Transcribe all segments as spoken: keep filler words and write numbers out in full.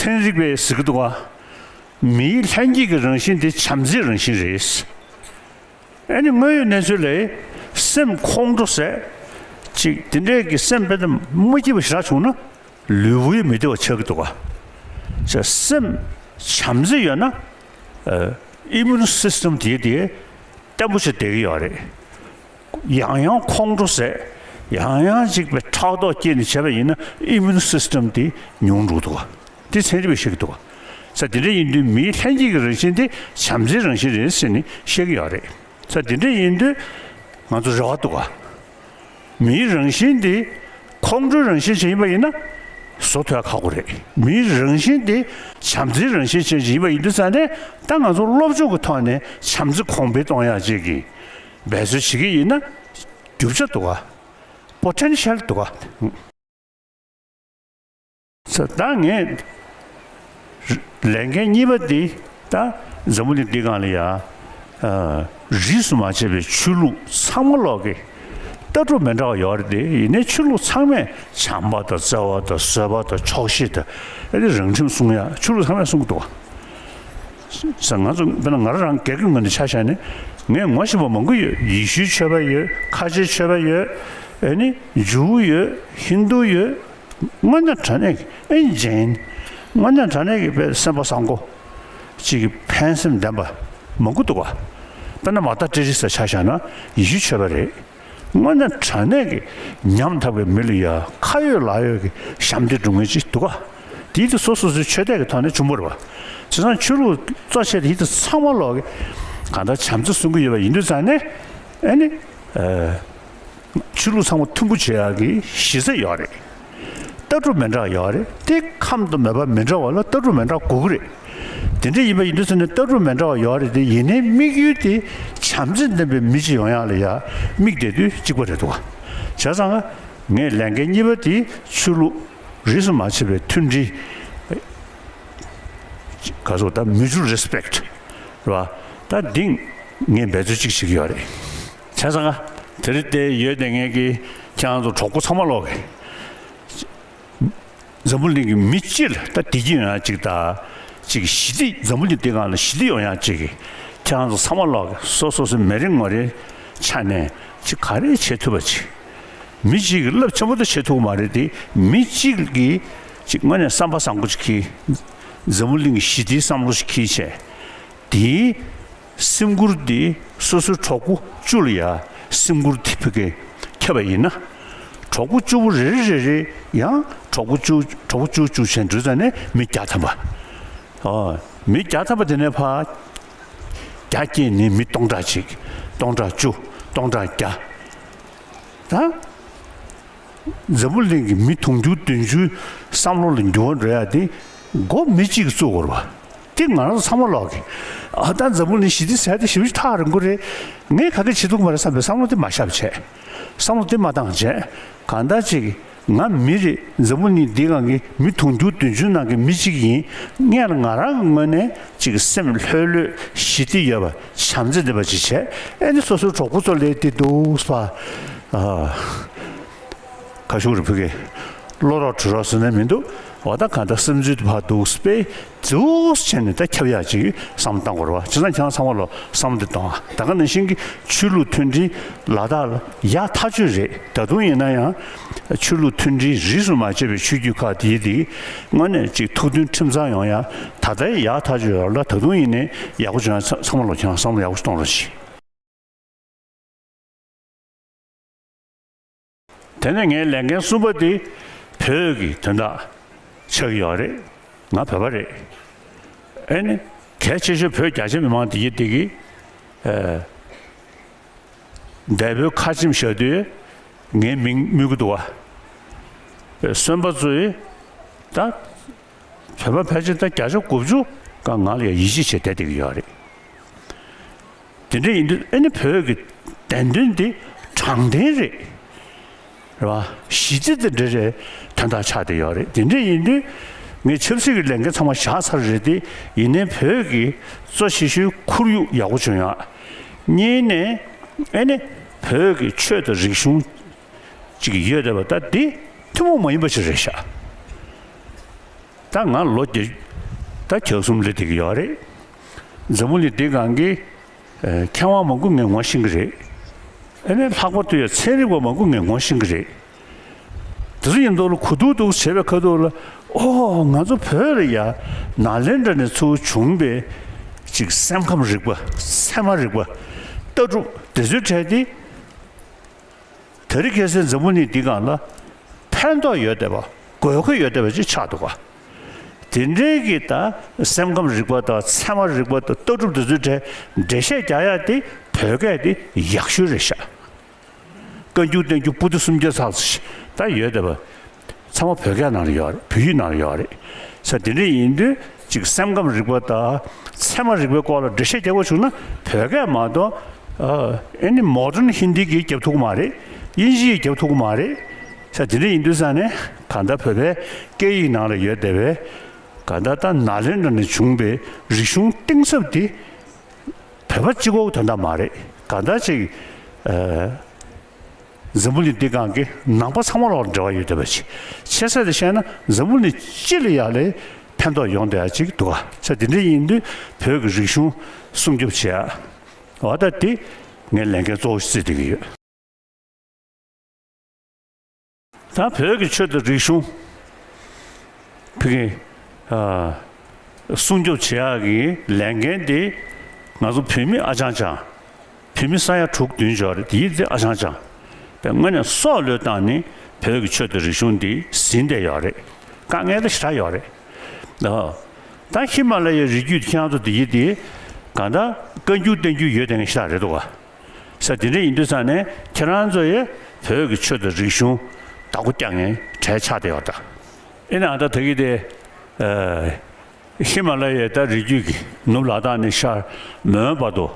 ཚན་རིག་པས་ཟེར་གྱི་འདུག་ག་མིའི་ལྷན་སྐྱེས་ཀྱི་རང་བཞིན་དེ་བྱམས་བརྩེའི་རང་བཞིན་རེད། ཨ་ནི་དངོས་ཡོད་གནས་ཚུལ་ལ་སེམས་ཁོང་ཁྲོ་ཟེར་ཅིག་དེ་འདྲའི་གི་སེམས་དཔེ་དེ་མ་སྐྱིད་པ་ཞེ་དྲག་བྱུང་ན་ལུས་པོ་ཡང་མི་བདེ་བ་ཆགས་ཀྱི་འདུག་ག་ཅེས་སེམས་བྱམས་བརྩེ་ཡོད་ན་ཨ་ཨི་མུན་སི་སི་ཊམ་དེ་དེ་བརྟན་པོ་ཆགས་བསྡད་ཀྱི་ཡོད་རེད། ཡང་ཡང་ཁོང་ཁྲོ་ཟེར། ཡང་ཡང་ཅིག་པའི་ཕྲག་དོག་སྐྱེས་ནས་བྱས་པ་ཡིན་ན་ཨི་མུན་སི་སི་ཊམ་དེ་ཉུང་འགྲོ་འདུག་ག་དེ་ཚན་རིག་པས་བཤད་ཀྱི་འདུག་ག་ས་དེ་འདྲ་ཡིན་དུས་མིའི་ལྷན་སྐྱེས་ཀྱི་རང་བཞིན་དེ་བྱམས་བརྩེའི་རང་བཞིན་རེད་ཟེར་ནས་བཤད་ཀྱི་ཡོད་རེད། ས་དེ་འདྲ་ཡིན་དུས་ང་ཚོ་རེ་བ་འདུག་ག་མིའི་རང་བཞིན་དེ་ཁོང་ཁྲོའི་རང་བཞིན་ཅན་ཡིན་པ་ཡིན་ན་བཟོ་ཐུབ་ཡ་ཁག་པོ་རེད། མིའི་རང་བཞིན་དེ་བྱམས་བརྩེའི་རང་བཞིན་ཅན་ཞིག་ཡིན་པ་ཡིན་དུས་ཙང་ནས་ད་ང་ཚོ་སློབ་སྦྱོང་གི་ཐོག་ནས་བྱམས་བརྩེ་གོང་འཕེལ་གཏོང་ཡ་ཅིག་གི་འབད་རྩོལ་བྱེད་ཀྱི་ཡིན་ན་རྒྱུ་ཆ་འདུག་ག་པོ་ཊེན་ཤལ་འདུག་ག་ས་ད་ངས་ལས་འགན་གཉིས་པ་འདི་ད་འཛམ་བུ་གླིང་འདི་སྒང་ལ་ཡ་ཨ་རིས་སུ་མ་ཆད་པའི་ཆོས་ལུགས་ཚང་མ་ལོག་གི་ལྟ་གྲུབ་མི་འདྲ་བ་ཡོད་རེད་དེ། ཡིན་ནའི་ཆོས་ལུགས་ཚང་མས་བྱམས་པ་དང་བརྩེ་བ་དང་བཟོད་པ་དང་ཆོག་ཤེས་དང་ཨ་ནི་རང་ཁྲིམས་སྲུང་ཡ་ཆོས་ལུགས་ཚང་མས་སྲུང་གི་འདུག་ག་ས་ང་ཚོ་དཔེར་ན་ང་རང་རང་སྒེར་གྱི་ངོས་ནས་ཆ་བཞག་ནས་ངས་ངོ་ཤེས་པ་མང་པོ་ཡོད། ཡེ་ཤུའི་ཆོས་པ་ཡོད། ཁ་ཆེའི་ཆོས་པ་ཡོད། ཨ་ནི་ཇུའུ་ཡོད། ཧིན་དུ་ཡོད། དངོས་གནས་དྲང་གནས་ཀྱི་ཨེ་ཇེན། དངོས་གནས་དྲང་གནས་ཀྱི་དཔེ་སེམས་པ་བཟང་པོ་ཅིག་གི་ཕན་སེམས་ལྡན་པ་མང་པོ་འདུག་ག་དཔེར་ན་མ་ཏར་ཏེ་རེ་ས་ཆ་བཞག་ན་ཡེ་ཤུའི་ཆོས་པ་རེད། དངོས་གནས་དྲང་གནས་ཀྱི་ཉམ་ཐག་པའི་མི་ལ་ཡ་ཁ་ཡོད་ལག་ཡོད་ཀྱི་ཞབས་འདེགས་སྒྲུབ་མཁན་ཅིག་འདུག་ག་དེའི་དེ་སོ་སོ་སོའི་ཆོས་དད་ཀྱི་ཐོག་ནས་བྱུང་བ་རེད་བ། བྱས་ཙང་ཆོས་ལུགས་གཙོ་ཆེ་དེའི་དེ་ཚང་མ་ལོག་གི་གང་ལྟར་བྱམས་བརྩེ་སྲུང་གི་ཡོད་པ་ཡིན་དུས་ཙང་ནས་ཨ་ནི། ཆོས་ལུགས་ཚང་མ་མཐུན་པོ་བྱེད་ཡག་གི་གཞི་རྩ་ཡོད་རེད། ལྟ་གྲུབ་མི་འདྲ་བ་ཡོད་རེད་དེ། ཁམས་དང་མོས་པ་མི་འདྲ་བ་ལ་ལྟ་གྲུབ་མི་འདྲ་དགོས་ཀྱི་རེད། དེ་འདྲ་ཡིན་པ་ཡིན་དུས་ཙང་ནས་ལྟ་གྲུབ་མི་འདྲ་བ་ཡོད་རེད་དེ། ཡིན་ནའི་དམིགས་ཡུལ་དེ་བྱམས་བརྩེ་ལྡན་པའི་མི་གཅིག་ཡོང་ཡག་ལ་ཡ་དམིགས་བསྡད་དུས་གཅིག་པ་རེད་འདུག་ག་བྱས་ཙང་ངས་ལས་འགན་གཉིས་པ་དེ་ཆོས་ལུགས་རིས་སུ་མ་ཆད་པའི་མཐུན་སྒྲིལ། ག་ཚོད་ད་mutual respect རེད་བ། ད་འདི་ངས་འབད་རྩོལ་གཅིག་བྱེད་ཀྱི་ཡོད་རེད། བྱས་ཙང་དེ་རིང་དེ་ཡོད་བསྡད་མཁན་གྱི་ཁྱེད་རང་ཚོ་གྲོགས་པོ་ཚང་མ་ལོག་གི་འཛམ་བུ་གླིང་གི་མི་སྤྱི་ལ་ད་བདེ་སྐྱིད་ཡོང་ཡག་ཅིག་དང་ཅིག་ཞི་བདེ། འཛམ་བུ་གླིང་འདི་སྒང་ལ་ཞི་བདེ་ཡོང་ཡག་ཅིག་གི་ཁྱེད་རང་ཚོ་ཚང་མ་ལོག་གི་སོ་སོ་སོའི་མི་རེ་ངོ་རེའི་ཆ་ནས་ཅིག་ག་རེ་བྱེད་ཐུབ་པ་ཅིག་མི་གཅིག་གིས་རླབས་ཆེན་པོ་དེ་བྱེད་ཐུབ་ཀྱི་མ་རེད་དེ། མི་གཅིག་གིས་ཅིག་དངོས་གནས་བསམ་པ་བཟང་པོ་ཅིག་གིས་འཛམ་བུ་གླིང་གི་ཞི་བདེའི་བསམ་བློ་ཞིག་འཁྱེར་བྱས། དེའི་སེམས་ཁུར་དེ་སོ་སོའི་གྲོགས་པོ་བཅུ་ལ་ཡ་སེམས་ཁུར་དེ་ཕ་གིར་ཁྱབ་པ་ཡིན་ན། གྲོགས་པོ་བཅུ་པོ་རེ་རེ་རེ་རེ་ཡང་གྲོགས་པོ་བཅུ་གྲོགས་པོ་བཅུ་བཅུ་བྱས་འགྲོ་ཙང་ནས་མི་བརྒྱ་ཐམ་པ། ཨོ། མི་བརྒྱ་ཐམ་པ་དེ་ནས་ཕར་བརྒྱ་བསྐྱེད་ནས་མི་སྟོང་ཕྲག་གཅིག་སྟོང་ཕྲག་བཅུ། སྟོང་ཕྲག་བརྒྱ། ད་འཛམ་བུ་གླིང་གི་མི་དུང་ཕྱུར་བདུན་ཅུའི་བསམ་བློ་ལ་འགྱུར་བ་འགྲོ་ཡ་དེ་མགོ་མི་གཅིག་གིས་བཙུགས་དགོས་རེད་བ། དེ་ང་རང་ཚོ་ཚང་མ་ལོག་གི་ཨ་ད་འཛམ་བུ་གླིང་ཞི་བདེ་ཟེར་ཡ་དེ་ཞེ་པོ་ཅིག་ཐག་རིང་པོ་རེད། ངས་ག་གེ་བྱེད་ཐུབ་ཀྱི་མ་རེད་བསམ་པའི་བསམ་བློ་དེ་མ་བཞག་པ་བྱས། བསམ་བློ་དེ་མ་བཏང་བྱས། གང་ལྟར་ཅིག་ང་མི་རེད། འཛམ་བུ་གླིང་འདིའི་སྒང་གི་མི་དུང་ཕྱུར་བདུན་ཅུ་ནང་གི་མི་གཅིག་ཡིན། སྔོན་ལ་ང་རང་གི་ངོས་ནས་ཅིག་སེམས་ལྷོད་ལྷོད་ཞི་བདེ་ཡོད་པ་བྱམས་བརྩེ་ལྡན་པ་ཅིག་བྱས། ཨེ་ནི་སོ་སོའི་གྲོགས་པོ་ཚོ་ལས་དེ་འདུག་པ། ཨ། ཁ་ཤུག་རེ་ཕུལ་གི། བློ་རོགས་གྲོས་རོགས་ཟེར་ནས་མི་འདུག་འོ་ད་གང་ལྟར་སེམས་ཚུལ་དེ་ཕར་འདུག་སྤེ་འདུག་བྱས་ནས་ད་ཁྱབ་ཡག་ཅིག་བསམ་བཏང་དགོས་རེད་བ། བྱས་ཙང་ཁྱེད་རང་ཚང་མ་ལོ་བསམ་བློ་དེ་གཏོང་ཨ། ད་ག་ནང་བཞིན་གྱི་ཆོས་ལུགས་མཐུན་སྒྲིལ་ལ་དྭགས་ལ་ཡག་ཐག་ཆོད་རེད། ད་དུང་ཡིན་ན་ཡང་ཆོས་ལུགས་མཐུན་སྒྲིལ་རིས་སུ་མ་ཆད་པའི་ཆོས་བརྒྱུད་ཁག་དེའི་དེ་དངོས་གནས་ཅིག་ཐུགས་མཐུན་ཁྲིམས་གཙང་ཡོང་ཡག་ད་ལྟའི་ཡག་ཐག་ཆོད་ཡོད་ལ། ད་དུང་ཡིན་ནའི་ཡག་པོ་བྱུང་ཡག་ཚང་མ་ལོ་ཁྱེད་རང་བསམ་བློ་ཡག་པོ་གཏོང་རོགས་གྱིས། དེ་ནས་ངའི་ལས་འགན་གསུམ་པ་དེ་བོད་ཀྱི་དོན་དག་ཆགས་ཀྱི་ཡོད་རེད། ང་བོད་པ་རེད། ཨེ་ནི་གལ་ཆེ་ཤོས་བོད་རྒྱ་ཆེ་མི་མང་དེ་གི་དེ་གི་ཨ་འདས་པོའི་ཁ་ཆེམས་བཞག་དུས་ངའི་མིང་སྨོས་ཀྱི་འདུག་བ། སོན་པ་ཚོས་ད་བོད་པ་ཕལ་ཆེར་ད་བརྒྱ་ཆ་དགུ་བཅུ་ག་ང་ལ་ཡང་ཡིད་ཆེས་བྱས་བསྡད་བསྡད་ཀྱི་ཡོད་རེད། དེ་འདྲ་ཡིན་དུས་ཨེ་ནི་བོད་ཀྱི་བདེན་དོན་འདི་དྲང་བདེན་རེད། རེད་བ། ཞི་བདེ་དེ་འདྲ་རེད། དོན་དག་ཆགས་བསྡད་ཡོད་རེད། དེ་འདྲ་ཡིན་དུས་ངས་ཆབ་སྲིད་ཀྱི་ལས་འགན་ཚང་མ་བཞག་ཚར་རེད་དེ། ཡིན་ནའི་བོད་ཀྱི་གཙོ་ཆེ་ཤོས་ཁོར་ཡུག་ཡག་པོ་བྱུང་ཡག་གཉིས་ནས་ཨེ་ནི་བོད་ཀྱི་ཆོས་དང་རིག་གཞུང་ཅིག་ཡོད་བསྡད་པ་ད་འདི་ཐུན་མོང་མ་ཡིན་པ་ཞིག་རེད་ཤག་ད་ང་ལོ་བརྒྱད་ད་གྱ་གསུམ་སླེབས་བསྡད་ཀྱི་ཡོད་རེད། འཛམ་བུ་གླིང་འདི་སྒང་གི་མཁས་དབང་མང་པོ་ངས་ངོ་ཤེས་ཀྱི་རེད། ཨ་ནི་ལྷག་པར་དུ་ཡང་ཚན་རིག་པ་མང་པོ་ངས་ངོ་ཤེས་ཀྱི་རེད། དེ་ཚོ་ཡིན་མདོག་ལ་གོ་ཐུག་འདུག་བྱས་པའི་ཁ་ཐུག་ལ། ཨོ་ང་ཚོ་བོད་ལ་ཡ་ནཱ་ལེནྡྲ་ནས་ཚུར་བྱུང་པའི་ཅིག་སེམས་ཁམས་རིག་པ་ཚད་མ་རིག་པ་ལྟ་གྲུབ་དེ་ཚོའི་གྲས་དེ། དེ་རིང་ཁ་སང་འཛམ་བུ་གླིང་འདི་སྒང་ལ་ཕན་ཐོགས་ཡོད་བསྡད་པ་དགོས་མཁོ་ཡོད་བསྡད་པ་ཅིག་ཆགས་འདུག་ག་དེ་འདྲའི་གི་ད་སེམས་ཁམས་རིག་པ་དང་ཚད་མ་རིག་པ་དང་ལྟ་གྲུབ་དེ་ཚོའི་གྲས་འགྲེལ་བཤད་རྒྱག་ཡ་དེ་བོད་སྐད་དེ་ཡག་ཤོས་རེད་ཤག་བཀའ་འགྱུར་བསྟན་འགྱུར་པོ་ཏི་སུམ་བརྒྱ་ཚར་ཙམ་ཞིག་ད་ཡོད་བསྡད་པ། ཚང་མ་བོད་སྐད་ནང་ལ་ཡོད་རེད། བོད་ཡིག་ནང་ལ་ཡོད་རེད། ས་དེ་འདྲ་ཡིན་དུས་ཅིག་སེམས་ཁམས་རིག་པ་དང་ཚད་མ་རིག་པའི་སྐོར་ལ་འགྲེལ་བཤད་རྒྱག་དགོས་བྱུང་ན་བོད་སྐད་མ་གཏོགས་ཨ་ཨེ་ནི་མོ་ཌན་ཧིན་དི་གིས་རྒྱབ་ཐུབ་ཀྱི་མ་རེད། དབྱིན་ཇི་ཡིས་རྒྱབ་ཐུབ་ཀྱི་མ་རེད། ས་དེ་འདྲ་ཡིན་དུས་ས་ནས་གང་ལྟར་བོད་པའི་སྐད་ཡིག་ནང་ལ་ཡོད་བསྡད་པའི་གང་ལྟར་ད་ནཱ་ལེནྡྲ་ནས་བྱུང་པའི་རིག་གཞུང་གཏིང་ཟབ་དེ་བོད་པ་གཅིག་པོ་དོན་དག་མ་རེད། གང་ལྟར་ཅིག་ཨ། འཛམ་བུ་གླིང་འདི་སྒང་གི་ནང་པ་ཚང་མ་ལ་འབྲེལ་བ་ཡོད་བསྡད་པ་ཅིག་ཆེ་ས་དེ་བཤད་ན་འཛམ་བུ་གླིང་སྤྱི་ལ་ཡ་ལས་ཕན་ཐོགས་ཡོང་བསྡད་ཡ་ཅིག་འདུག་ག་ས་དེ་འདྲ་ཡིན་དུས་བོད་ཀྱི་རིག་གཞུང་སྲུང་སྐྱོབ་བྱེད་ཡ། འོ་ད་དེ་ངའི་ལས་འགན་གཙོ་བོ་ཞིག་བརྩིས་བསྡད་ཀྱི་ཡོད། ད་བོད་ཀྱི་ཆོས་དང་རིག་གཞུང་ཕ་གི་ཨ་སྲུང་སྐྱོབ་བྱེད་ཡག་གི་ལས་འགན་དེ་ང་ཚོ་བོད་མི་ཨ་ཅང་ཅང་། བོད་མི་ས་ཡ་དྲུག་བདུན་ཅིག་ཡོད་རེད། དེའི་དེ་ཨ་ཅང་ཅང་། དཔེ་དངོས་གནས་སྲོག་བློས་བཏང་ནས་བོད་ཀྱི་ཆོས་དང་རིག་གཞུང་འདི་ཟིན་བསྡད་ཡོད་རེད། དཀའ་ངལ་དེ་ཞེ་དྲག་ཡོད་རེད། ཨ་ད་ཧི་མ་ལ་ཡའི་རི་རྒྱུད་ཁྱེད་རང་ཚོ་དེའི་དེ་གང་ལྟར་བཀའ་འགྱུར་བསྟན་འགྱུར་ཡོད་བསྡད་མཁན་ཞེ་དྲག་རེད་འདུག་ག་ས་དེ་འདྲ་ཡིན་དུས་ཙང་ནས་ཁྱེད་རང་ཚོ་ཡི་བོད་ཀྱི་ཆོས་དང་རིག་གཞུང་བདག་པོ་རྒྱག་མཁན་གྲས་ཆགས་བསྡད་ཡོད་ད། ཨེ་ན་ཨ་ད་ད་གི་དེ་ཨ་ཧི་མ་ལ་ཡའི་ད་རི་རྒྱུད་ཀྱི་ནུབ་ལ་དྭགས་ནས་ཤར་མོན་བར་དུ་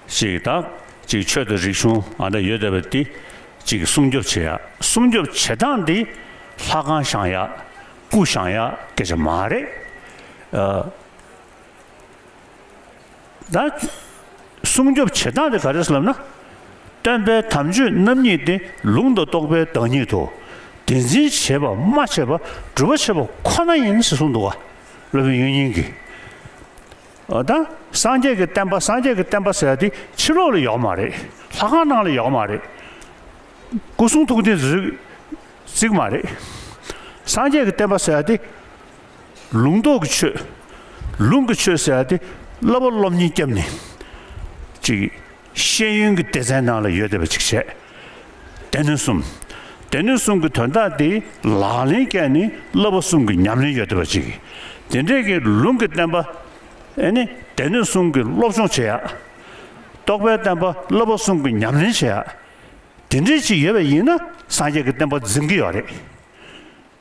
ཅིག་ད་ཅིག་ཆོས་དང་རིག་གཞུང་ཨ་ད་ཡོད་བསྡད་པ་དེ་ཅིག་སྲུང་སྐྱོབ་བྱེད་ཡ། སྲུང་སྐྱོབ་བྱེད་སྟངས་འདི་ལྷ་ཁང་བཞེངས་ཡ་སྐུ་བཞེངས་ཡ་སྐད་ཆ་མ་རེད། ཨ། ད་སྲུང་སྐྱོབ་བྱེད་སྟངས་དེ་ག་རེ་ཟེར་ལབ་ན། སྟོན་པའི་དམ་ཆོས་རྣམ་གཉིས་ཏེ། ལུང་དང་རྟོགས་པའི་བདག་ཉིད་དོ། དེ་འཛིན་བྱེད་པ་སྨྲ་བྱེད་པ། སྒྲུབ་པ་བྱེད་པ་ཁོ་ན་ཡིན་ཟེར་གསུངས་འདུག་ག་སློབ་དཔོན་དབྱིག་གཉེན་གྱིས། འོ་ད་སངས་རྒྱས་ཀྱི་བསྟན་པ་སངས་རྒྱས་ཀྱི་བསྟན་པ་ཟེར་ཡ་དེ་ཕྱི་ལོགས་ལ་ཡོད་མ་རེད། ལྷ་ཁང་ནང་ལ་ཡོད་མ་རེད། སྐུ་གསུང་ཐུགས་རྟེན་ཟེར་ཅིག་མ་རེད། སངས་རྒྱས་ཀྱི་བསྟན་པ་ཟེར་ཡ་དེ། ལུང་རྟོགས་ཀྱི་ཆོས། ལུང་གི་ཆོས་ཟེར་ཡ་དེ་བསླབ་པ་སློབ་གཉེར་བརྒྱབ་ནས། ཅིག་ཤེས་ཡོན་གྱི་སྡེ་ཚན་ནང་ལ་ཡོད་བསྡད་པ་ཅིག་བྱས། སྡེ་སྣོད་གསུམ། སྡེ་སྣོད་གསུམ་གྱི་དོན་དག་དེ་ལག་ལེན་བཀལ་ནས་བསླབ་པ་གསུམ་གྱི་ཉམས་ལེན་ཡོད་བསྡད་པ་ཅིག་དེ་འདྲས་ཀྱི་ལུང་གི་བསྟན་པ། ཨེ་ནི་སྡེ་སྣོད་གསུམ་གྱི་སློབ་སྦྱོང་བྱེད་ཡ། རྟོགས་པའི་བསྟན་པ་བསླབ་པ་གསུམ་གྱི་ཉམས་ལེན་བྱེད་ཡ། དེ་འདྲའི་ཅིག་ཡོད་པ་ཡིན་ན་སངས་རྒྱས་ཀྱི་བསྟན་པ་འཛིན་གྱི་ཡོད་རེད།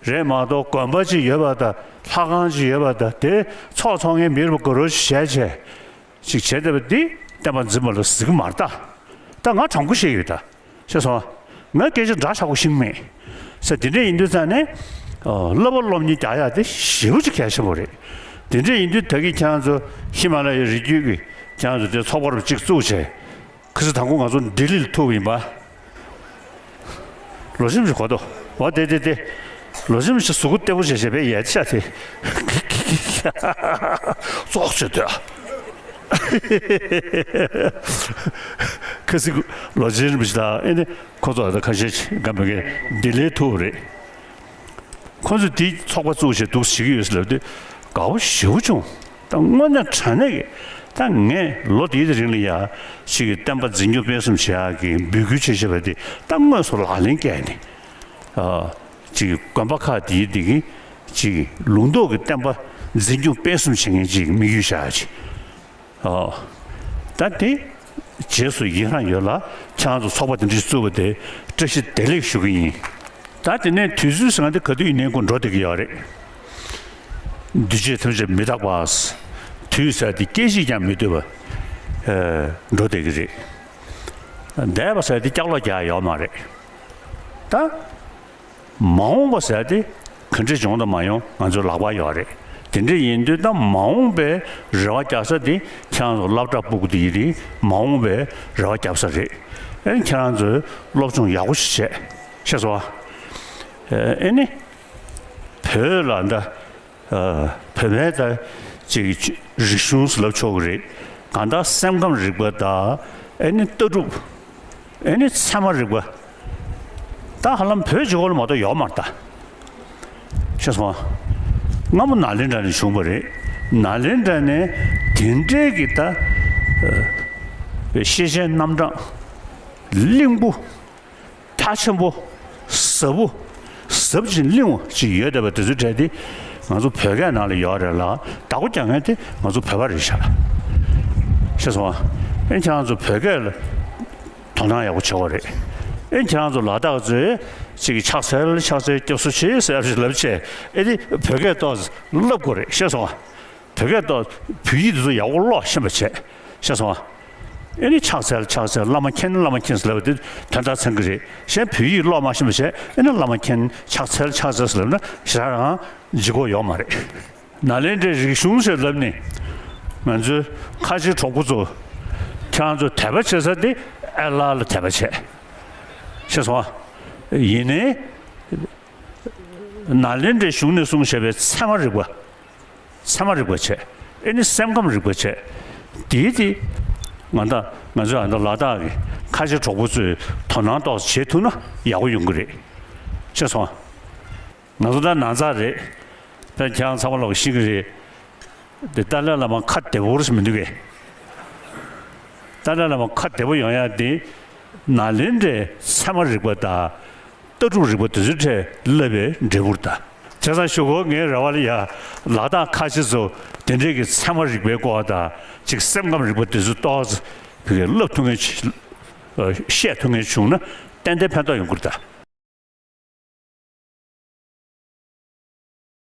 རེད་མ་གཏོགས་དགོན་པ་ཅིག་ཡོད་པ་དང་ལྷ་ཁང་ཅིག་ཡོད་པ་དང་དེ་ཚོགས་འཚོགས་མཁན་མི་རེ་བ་དགའ་རོགས་ཤིག་བྱས་བྱས་ཅིག་བྱས་བསྡད་པ་འདི་བསྟན་པ་འཛིན་པ་ལ་ཟེར་གྱི་མ་རེད་ད། ད་ང་དྲང་པོ་བཤད་ཡོད་ད། ཤེས་སོང་། ང་སྐད་ཆ་འདྲ་ཆགས་པོ་ཤེས་མེད། ས་དེ་འདྲ་ཡིན་དུས་ཙང་ནས་བསླབ་པ་སློབ་གཉེར་རྒྱག་ཡག་དེ་ཞེ་པོ་ཅིག་གལ་ཆེན་པོ་རེད། དེ་འདྲ་ཡིན་དུས་ད་གིན་ཁྱེད་རང་ཚོ་ཧི་མ་ལ་ཡའི་རི་རྒྱུད་ཀྱི་ཁྱེད་རང་ཚོ་དེ་ཚོགས་པ་རུ་གཅིག་བཙུགས་བྱས། ཁ་སང་དང་པོ་ང་ཚོ་ལྡི་ལིར་ཐུག་པ་ཡིན་པ། ལོ་གཞོན་ཞིག་གོ་ཐོ། འོ་དེ་དེ་དེ། ལོ་གཞོན་ཞིག་གཟུགས་པོ་བརྟན་པོ་བྱས་བྱས་པས་ཡལ་ཆ་དེ། ཙོག་བྱེད་དུས། ཁ་སང་ལོ་གཞོན་ཞིག་དང་ཨེ་ནི་ཁོ་ཚོ་ད་ཁ་ཤས་ཤིག་ག་མེད་གི་ལྡི་ལིར་ཐུག་པ་རེད། ཁོ་ཚོས་དེའི་ཚོགས་པ་བཙུགས་བྱས་འདུག་བྱེད་ཀྱི་ཡོད་ཟེར་ལབ་དུས་དགའ་བོ་ཞེ་པོ་བྱུང་། ད་དངོས་གནས་དྲང་གནས་ཀྱི་ད་ངས་ལོ་དེའི་རིང་ལ་ཡ་ཅིག་གི་བསྟན་པ་འཛིན་སྐྱོང་སྤེལ་གསུམ་བྱེད་ཡག་གི་འབོད་སྐུལ་བྱེད་བྱེད་པ་དེ་ད་དངོས་སུ་ལག་ལེན་བཀལ་ནས་ཨ་ཅིག་གི་དགོན་པ་ཁག་དེའི་དེ་གི་ཅིག་གི་ལུང་རྟོགས་ཀྱི་བསྟན་པ་འཛིན་སྐྱོང་སྤེལ་གསུམ་བྱེད་མཁན་ཅིག་དམིགས་ཡུལ་བཞག་ཡ་ཅིག་ཨོ། ད་དེ་རྗེས་སུ་ཡི་རང་ཡོད་ལ་ཁྱེད་རང་ཚོ་ཚོགས་པ་དེ་འདྲ་བཙུགས་པ་དེ་བཀྲ་ཤིས་བདེ་ལེགས་ཞུ་གི་ཡིན། ད་དེ་ནས་དུས་ཚོད་ཟེར་ན་དེ་ག་དུས་ཡིན་ནའི་ཁོ་འགྲོ་བསྡད་ཀྱི་ཡོད་རེད། འདུས་བྱས་ཐམས་ཅད་མི་རྟག་པ། དུས་ཟེར་དེ་སྐད་ཅིག་ཀྱང་མི་སྡོད་པ། ཨེ་འགྲོ་བསྡད་ཀྱི་རེད། འདས་པ་ཟེར་དེ་ཀྱག་ལོག་རྒྱག་ཡ་ཡོད་མ་རེད། ད། མ་འོངས་པ་ཟེར་ཏེ་ག་འདྲ་བྱུང་དང་མ་ཡོང་ང་ཚོའི་ལག་པར་ཡོད་རེད། དེ་འདྲ་ཡིན་དུས་ད་མ་འོངས་པའི་རེ་བ་རྒྱག་ས་དེ་ཁྱེད་རང་ཚོ་སློབ་གྲྭ་ཕྲུ་གུ་དེ་ཡིན་དེ་མ་འོངས་པའི་རེ་བ་རྒྱབ་ས་རེད། ཨེ་ནི་ཁྱེད་རང་ཚོས་སློབ་སྦྱོང་ཡག་པོ་ཞིག་བྱས་ཤེས་སོང་ཨ། ཨེ་ནི་བོད་ལ་ད་ བོད་པའི་ད་ཅིག་རིག་གཞུང་ཟེར་ལབ་ཆོག་གི་རེད། གང་ལྟར་སེམས་ཁམས་རིག་པ་དང་ཨེ་ནི་ལྟ་གྲུབ། ཨེ་ནི་ཚད་མ་རིག་པ། ད་ཧ་ལམ་བོད་སྤྱི་ཁོག་ལ་མ་གཏོགས་ཡོད་མ་རེད་ད། ཤེས་སོང་ཨ། སྔ་མོ་ནཱ་ལེནྡྲ་ནས་བྱུང་བ་རེད། ནཱ་ལེནྡྲ་ནས་དེ་འདྲའི་གི་ད་ཤེས་བྱའི་རྣམ་གྲངས་བརླིང་པོ། ཐག་ཆེན་པོ། ཟབ་པོ། ཟབ་ཅིང་བརླིང་བ་ཅིག་ཡོད་བསྡད་པ་དེ་ཚོའི་གྲས་དེ་ང་ཚོ་བོད་སྐད་ནང་ལ་ཡོད་རེད་ལ། བདག་པོ་རྒྱག་མཁན་དེ་ང་ཚོ་བོད་པ་རེད་ཤག། ཤེས་སོང་ཨ། ཨེ་ཁྱེད་རང་ཚོ་བོད་སྐད་ལ་དོ་སྣང་ཡག་པོ་བྱེད་དགོས་རེད། ཨེ་ཁྱེད་རང་ཚོ་ལ་དྭགས་ཚོས་ཅིག་ཕྱག་འཚལ་ཕྱག་འཚལ་སྐྱབས་སུ་མཆི་ཟེར་ཞིག་ལབ་བྱས། ཨེ་དེ་བོད་སྐད་ཏོག་ཙམ་བསླབ་དགོས་རེད། ཤེས་སོང་ཨ། བོད་སྐད་ཏོག་བོད་ཡིག་དེ་ཚོ་ཡག་པོ་ཀློག་ཤེས་པ་བྱས། ཤེས་སོང་ཨ། ཨེ་ནི་ཕྱག་འཚལ་ཕྱག་འཚལ། བླ་མ་མཁྱེན་བླ་མ་མཁྱེན་ཟེར་ལབ་པ་དེ་དོན་དག་ཚང་གི་རེད། གཞན་བོད་ཡིག་ཀློག་མ་ཤེས་པ་བྱས། ཨེ་ནི་བླ་མ་མཁྱེན་ཕྱག་འཚལ་ཕྱག་འཚལ་ཟེར་ལབ་ན་ཞེ་དྲག་རང་ལྗིད་ཁོག་ཡོད་མ་རེད། ནཱ་ལེནྡྲའི་རིག་གཞུང་ཟེར་ལབ་ནས་ང་ཚོའི་ཁ་ཆེ་གྲོགས་པོ་ཚོ། ཁྱེད་རང་ཚོ་དད་པ་བྱེད་ས་དེ་ཨ་ལ་ལ་དད་པ་བྱས། ཤེས་སོང་ཨ། ཡིན་ནའི་ནཱ་ལེནྡྲའི་གཞུང་ནས་གསུངས་བཞག་པའི་ཚད་མ་རིག་པ། ཚད་མ་རིག་པ་བྱས། ཨེ་ནི་སེམས་ཁམས་རིག་པ་བྱས། དེའི་དེ་ང་ད་ང་ཚོའི་ཨ་ད་ལ་དྭགས་ཀྱི་ཁ་ཆེ་གྲོགས་པོ་ཚོས་དོ་སྣང་ཏོག་ཙམ་བྱེད་ཐུབ་ན་ཡག་པོ་ཡོང་གི་རེད། ཤེས་སོང་ཨ། ང་ཚོ་ད་ནང་ཚགས་རེད། དཔེ་ཁྱེད་རང་ཚང་མ་ལོག་ཤེས་ཀྱི་རེད། དེ་ཏཱ་ལའི་བླ་མ་ཁ་བདེ་པོ་རེད་མི་འདུག་གས། ཏཱ་ལའི་བླ་མ་ཁ་བདེ་པོ་ཡོང་ཡ་དེ་ནཱ་ལེནྡྲའི་ཚད་མ་རིག་པ་དང་ལྟ་གྲུབ་རིག་པ་དེ་ཚོའི་གྲས་བསླབ་པའི་འབྲས་བུ་རེད་ད། བྱས་ཙང་གཞུག་གུ་ངའི་རེ་བ་ལ་ཡ་ལ་དྭགས་ཁ་ཆེ་ཚོ་དེ་འདྲའི་གི་ཚད་མ་རིག་པའི་སྐོར་དང་ཅིག་སེམས་ཁམས་རིག་པ་དེ་ཚོ་ཏོག་ཙམ་བླབ་ཐུབ་མཁན་ཅིག་བཤད་ཐུབ་མཁན་བྱུང་ན་ཏན་ཏན་ཕན་ཐོགས་ཡོང་གི་རེད་ད།